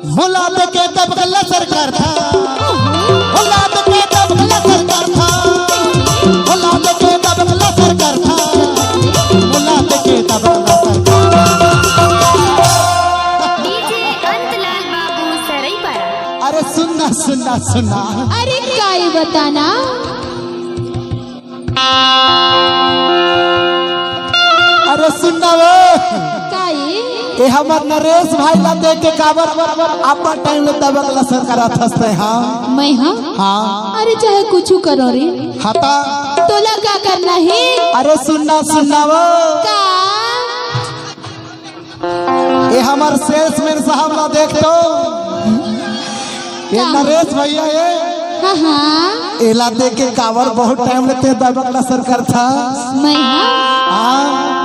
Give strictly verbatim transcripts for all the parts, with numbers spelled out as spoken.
मोला देके दबकला सरकार था। मोला देके दबकला सरकार था। मोला देके दबकला सरकार था। मोला देके दबकला सरकार था। डीजे अंतलाल बाबू सरईपारा। अरे सुनना, सुनना, सुनना। अरे काई बताना? अरे सुनना वो। काई? ए हमर नरेश भाई ला देख के काबर अपन टाइम ले दबकला सरकार था। हाँ। मैं हाँ? हाँ। अरे चाहे कुछ करो रे। हता। तोला का करना है? अरे सुनना, सुनना वो। का? ए हमर सेल्समैन साहब ला देख तो। ए का? नरेश भैया ए। हाँ, हाँ। एला देख के काबर बहुत टाइम ले ते दबकला सरकार था। मैं हाँ? हाँ।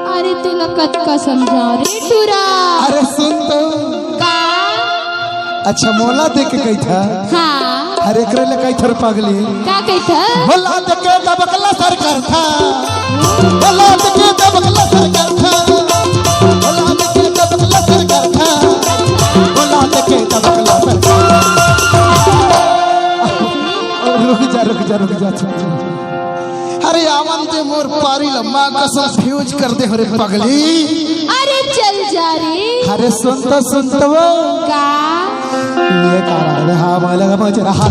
अरे तोला कतका समझाओ रे टूरा। अरे सुन तो। का? अच्छा मोला देख के कही था। हाँ। अरे एकरे ले कही थर पगली। का कही था? मोला देख के दबकला सरकार था। मोला देख के दबकला सरकार था। मोला देख के दबकला सरकार था। मोला देख के दबकला सरकार। रुक जा, रुक जा, रुक जा, रुक जा। अरे आवन ते मोर पारी ला माँ कसम फ्यूज कर दे हो रे पगली। अरे चल जा रे। अरे सुन तो, सुन तो वो। का? ये कारण है, हाँ, मैं लगा मुझे रहा।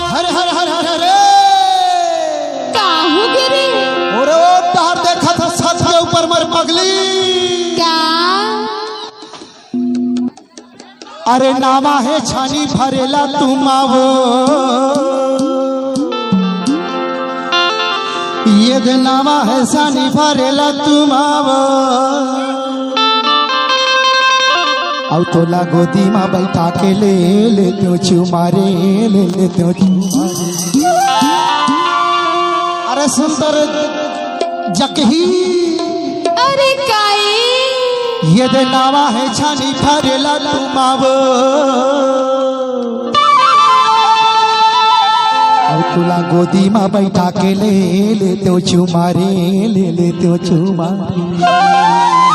हर हर हर हर हरे। काहू गिरी? अरे ओ तार देखत ह छत के ऊपर मर पगली। का? अरे नावा हे छानी भरेला तुम आवो। ये दे नावा हे छानी भरेला तुम आवो। अउ तोला गोदी मा बैठा के ले लेतेंव चुमा रे, ले लेतेंव चुमा रे। अरे सुंदर जकही। अरे काई? ये दे नावा हे छानी भरेला तुम आवो। अउ तोला गोदी मा बैठा के ले लेतेंव चुमा रे, ले लेतेंव चुमा रे।